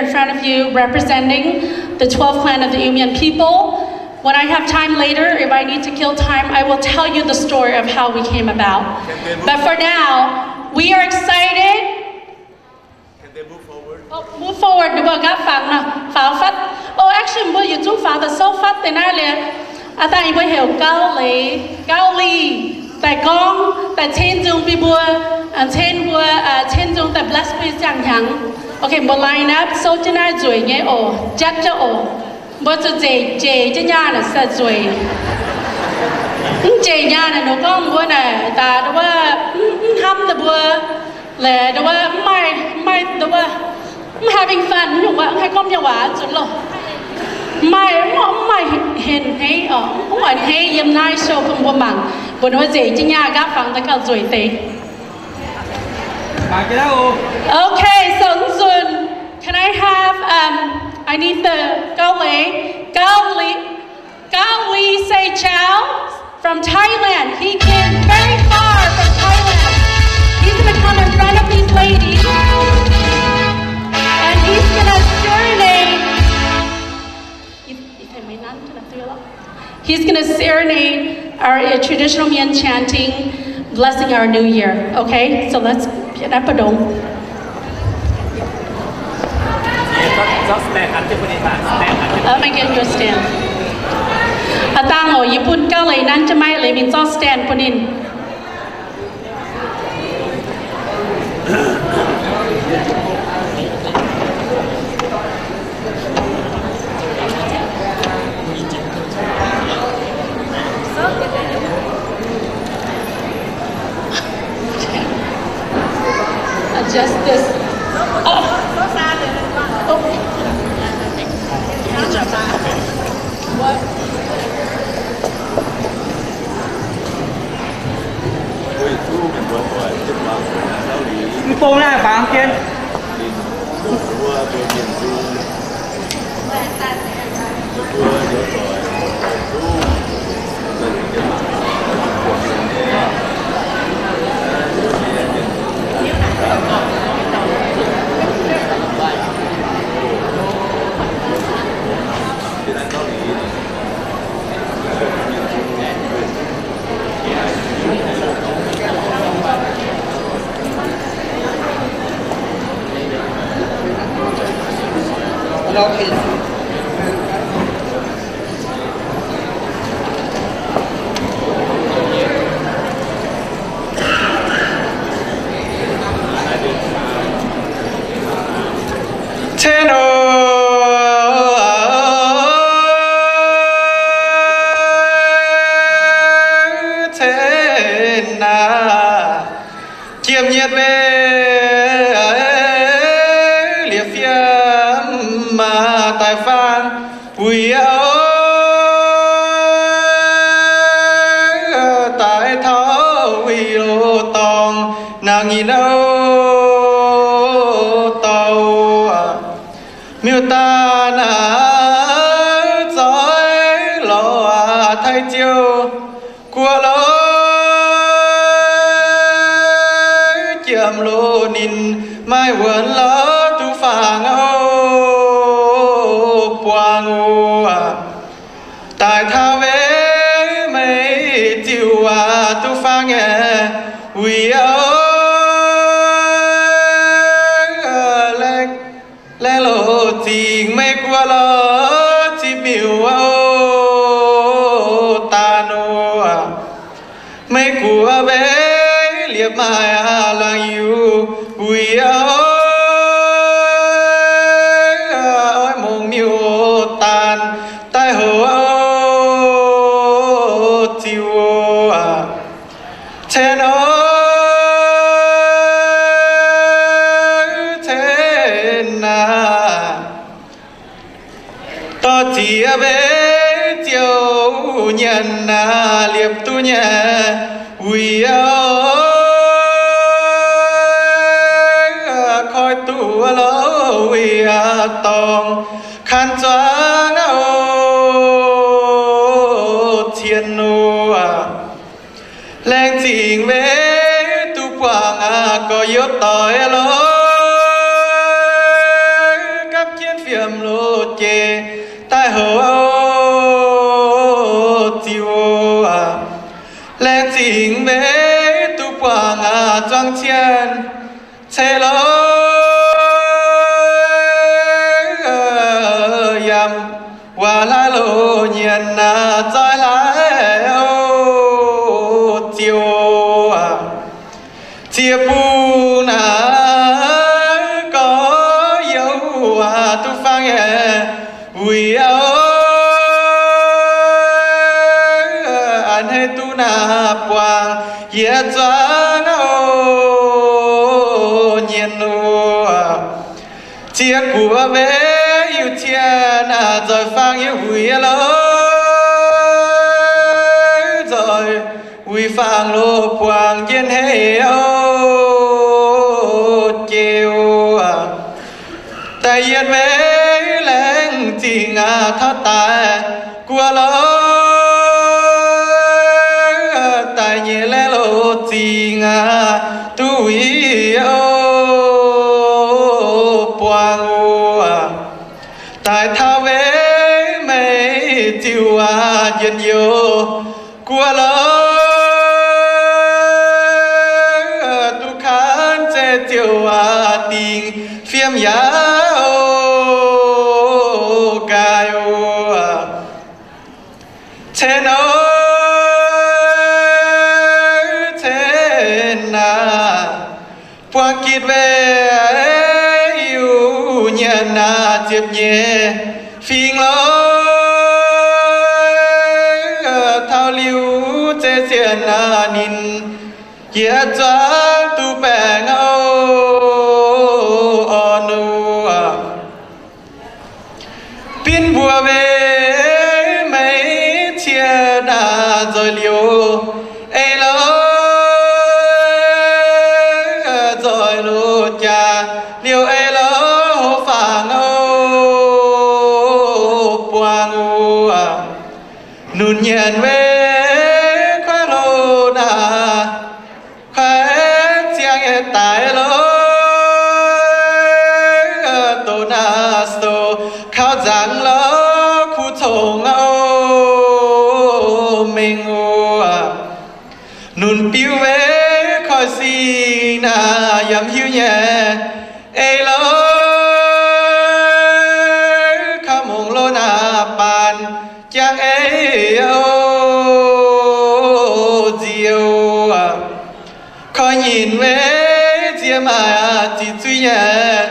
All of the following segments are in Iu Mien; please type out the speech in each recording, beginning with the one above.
in front of you representing the twelve clan of the Iu Mien people. When I have time later, if I need to kill time, I will tell you the story of how we came about. But for now, we are excited. Oh, move forward, ninh mbuo nqaapv fangx nor, faaux fatv. Oh, actually, mbuo yietc zungv faaux daaih souv fatv deix naaiv liuz. Aav dangh yie mbuo heuc Gauv Leiz, Gauv Leiz, daaih gorngv, daaih cen nzung bun mbuo, cen mbuo, cen nzung daaih bless bun ziangh hnyangx. Okay, mbuo line up, souv jienv naaiv nzueic nyei oc, jatv jienv oc. Mbuo zuqc nzeic jeic jienv nyaah naaic se nzueic. Mv jeic nyaah naaic, ninh gorngv mbuo naaic daaih wuov, mv hnamv deix mbuo, laaix deix wuov, mv maaih, mv maaih deix wuov, mv having fun, mv nyungc wuov, mv haih gorngv nyei waac zunc loh. Mv maaih, mv maaih henv-hneiv oc, mv oix hneiv yiem naaiv show bun mbuo mangc. Mbuo wuov nzeic jienv nyaah nqaapv fangx daaih gauh nzueic deix. Okay, so nzunc, can I have, um, I need the Gauv Leiz, Gauv Leiz, Gauv Leiz Say Chow from Thailand. He came very far from Thailand. He's gonna come in front of these ladies, and he's gonna serenade. He's gonna serenade our, uh, traditional Mien chanting, blessing our new year. Okay, so let's, เอาไมค์ get your stand. อาตางโอ yie bun Gauv Leiz nanv jienv maiv leiz mingh zorqv stand bun ninh. Adjust this. Oh. Oh. What? Mv bung naaiv fangx jienv. Cen oc, cen aac, jiem nyei mbe, liepc fiem maah daaih faang wuic oc. Daaih taux wuic oc dorngx nangc nyei nouh douh, miuc-daanh naaic zoih lorz Taiv Ziouv guoqv lorz jiem loz ninh maaih wuonx lorz duqv faang oc buangh oc. Daaih taux weic meih ziouc aac duqv faang aeqv, wuic oc. Laengz, laengz loz zingc meih guoqv lorz zipv miuc oc daanh oc. Meih guoqv weic liepc maaih aac laangz yiuh wuic oc. Oix mongh miuc oc daanh daaih hoc oc ziouc oc. Cen oc, cen aac. Dorh ziex mbe ziouc nyanc aac liepc duqv nyei wuic oc. Koi duqv lorz wuic dorngx kan zuangx oc cien oc. Laengz zingh mbe duqv buangh aac gorx-youz doic lorz gapv daaih houc ziux, laengz zingh maiv duqv buangh zuangx cien ceix lorz yaac waac hlaax loz nyienz naaic zoih hlaax ziux. Ziex bung naaic gorx-youz duqv fangx nyei wuic oc, a'hneiv duqv naaic buangh yietc zuangx nyienz oc. Ziex guoqv maiv yiuc cien naaic nzoih fangx nyei wuic lorz nzoih wuic fangx loz buangh jienv hneiv oc jiex. Da'yietv maiv laengz zingh aqv taux daaih guoqv lorz, da'nyeic laengz loz zingh aqv duqv wuic oc buangh oc. Daaih taux maiv maiv ziux aqv njien-youh guoqv lorz, duqv kanv zeiv ziouc aqv dingc fiem yaac oc nqaai oc. Cen oc, cen aac, buangh gitv weic yiuc nyanc naaic ziepc nyeic fingx lorz, taux liuz zeiv zienh naaic ninh jiex zuangx duqv baengh oc orn oc. Binv mbuo maiv maiv cien naaic nzoih liouh ei lorz, nzoih loz jaax liouh ei lorz hopv fangx oc buangh oc. Nunc nyanc weic kuaaiv hlo naaic, kuaaiv ziangh nyei daaih lorz, doqc naaic soux kaux nzangc lorz kuv congx oc mengh oc. Nunc biuv weic koiv sing naaic yaac hiuv nyei ei lorz, kaux mongc loz naaic baanh jangx ei oc nziex oc. Koiv nyinc weic nziex maaih ziqc zuiz nyei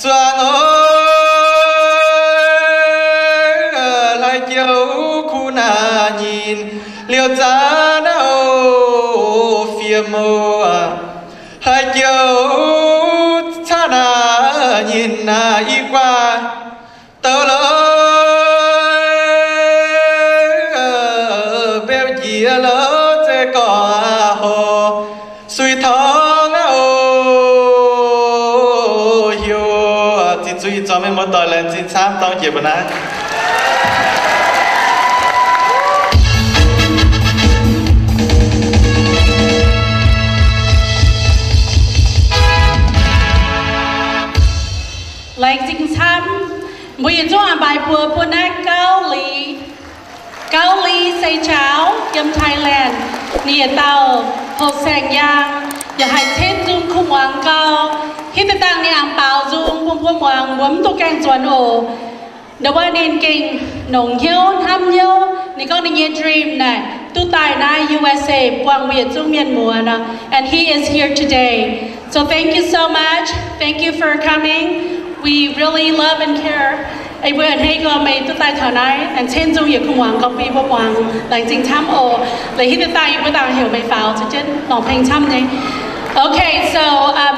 zuangx oc, hlaaix joux kuv naaic nyinc liouh zaanv oc fiem oc. Hlaaix joux caqv naaic nyinc naaic i guaax douz lorz, mbeu njiec lorz zeiv gorngv aqv horc suix torngv aqv oc heuc. Ziqc zuiz ih zorn mienh muoz-doic laengz zingh camv dorng jiex mbuo naaiv. Laengz zingh camv. Mbuo yietc zungv a'mbaaix buoz bun naaiv Gauv Li. Gauv Li Seix Caux yiem Thailand. Ninh yietc dauh houh saeng yaang, yaac haih cen nzung kuv muangx gau. Hitv deix dangh ninh a'baaux nzung bun mbuo muangx, mbuo mv duqv gaengh nzuonx oc. Ndo wuov ninh gengh nongc hnyouv hnamv hnyouv. Ninh gorngv ninh nyei dream naaic duqv daaih naaiv U S A buangh mbuo yietc zungv mienh muoz nor. And he is here today. So thank you so much. Thank you for coming. We really love and care. Ei mbuo a'hneiv gorngv meih duqv daaih taux naaiv, aengx cen nzung yietc kuv muangx gorngv bun mbuo muangx. Laengz zingh camv oc. Laaix hitv deix dangh yie mbuo dangh heuc meih faaux zuqc jienv longc peng camv nyei. Okay, so, um,